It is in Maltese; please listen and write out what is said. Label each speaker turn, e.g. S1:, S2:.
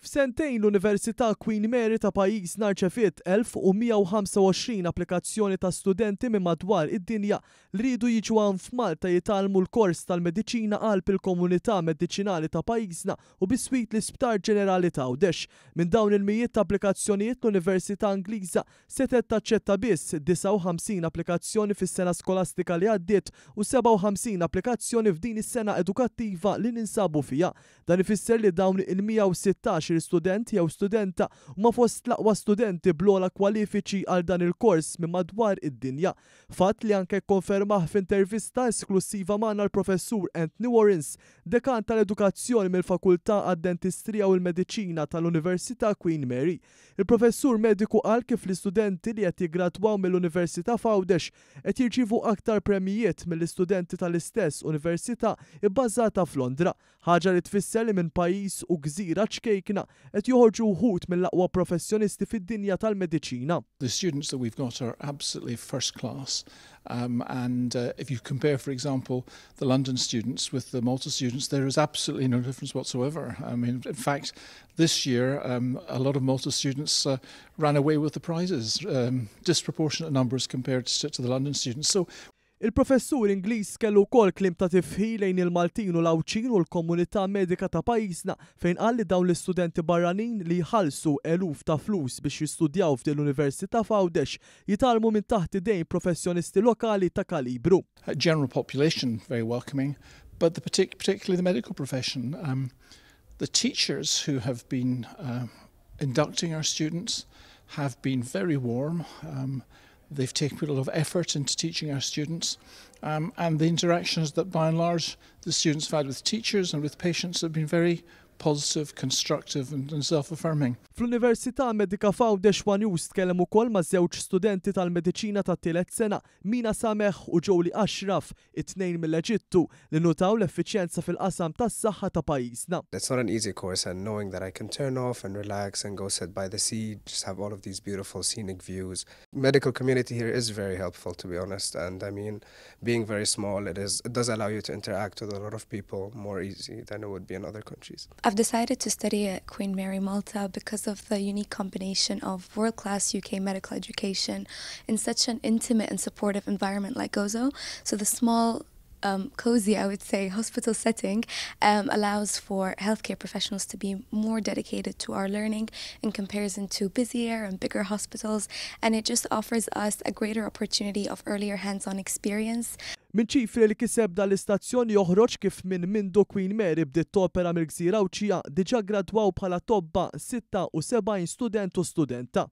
S1: F'sentejn l-Università Queen Mary ta' pajjiżna rċeviet 1,125 applikazzjoni ta' studenti minn madwar id-dinja li riedu jiġu hawn f'Malta jitgħallmu l-kors tal-mediċina qalb il-komunità mediċinali ta' pajjiżna u biswit l-Isptar Ġenerali t'Għawdex. Minn dawn il-mijiet ta' applikazzjonijiet l-Università Ingliża setgħet taċċetta biss 59 applikazzjoni fis-sena skolastika li għaddiet u 57 applikazzjoni f'din is-sena edukattiva li ninsabu fiha. Dan ifisser li dawn il-116-il student jew studenta huma fost l-aqwa studenti bl-ogħla kwalifiċi għal dan il-kors minn madwar id-dinja. Fatt li anke kkonfermah f'intervista esklussiva magħna l-Professur Anthony Warrens, Dekan tal-Edukazzjoni mill-Fakultà għad-Dentistrija u l-Mediċina tal-Università Queen Mary. Il-Professur mediku qal kif l-istudenti li qed jiggradwaw mill-Università f'Għawdex qed jirċievu aktar premjijiet mill-istudenti tal-istess università bbażata f'Londra. Ħaġa li tfisser li minn pajjiż u gżira ċkejkna qed joħorġu wħud mill-aqwa professjonisti fid-dinja tal-mediċina.
S2: The students that we've got are absolutely first class um, and if you compare, for example, the London students with the Malta students, there is absolutely no difference whatsoever. I mean, in fact, this year um, a lot of Malta students ran away with the prizes, um, disproportionate numbers compared to, to the London students. So
S1: Il-professur Ingliż kellu wkoll kliem ta' tifħir lejn il-Maltin u l-Għawdxin u l-komunità medika ta' pajjiżna fejn qal li dawn l-istudenti barranin li jħallsu eluf ta' flus biex jistudjaw f'din l-università f'Għawdex jitgħallmu minn taħt idejn professjonisti lokali ta' kalibru.
S2: General population very welcoming, but the partic particularly the medical profession. Um, the teachers who have been inducting our students have been very warm. Um, they've taken put a lot of effort into teaching our students. Um, and the interactions that by and large the students have had with teachers and with patients have been very positive, constructive and, and self-affirming.
S1: Fl-Università Medika f'Għawdex one News tkellem ukoll ma' żewġ studenti tal-mediċina tat-tielet sena, Mina Sameh u Jolie Ashraf, it-tnejn mill-Eġittu, li notaw l-effiċjenza fil-qasam tas-saħħa ta' pajjiżna.
S3: It's not an easy course and knowing that I can turn off and relax and go sit by the sea, just have all of these beautiful scenic views. Medical community here is very helpful to be honest and I mean being very small it is it does allow you to interact with a lot of people more easy than it would be in other countries.
S4: I've decided to study at Queen Mary Malta because of the unique combination of world-class UK medical education in such an intimate and supportive environment like Gozo. So the small um, cozy, I would say, hospital setting um, allows for healthcare professionals to be more dedicated to our learning in comparison to busier and bigger hospitals. And it just offers us a greater opportunity of earlier hands-on experience.
S1: Minn ċifri li kiseb dan l-istazzjon joħroġ kif minn mindu Queen Mary bdiet topera mill-gżira Għawdxija diġà gradwaw bħala tobba 76 student u studenta.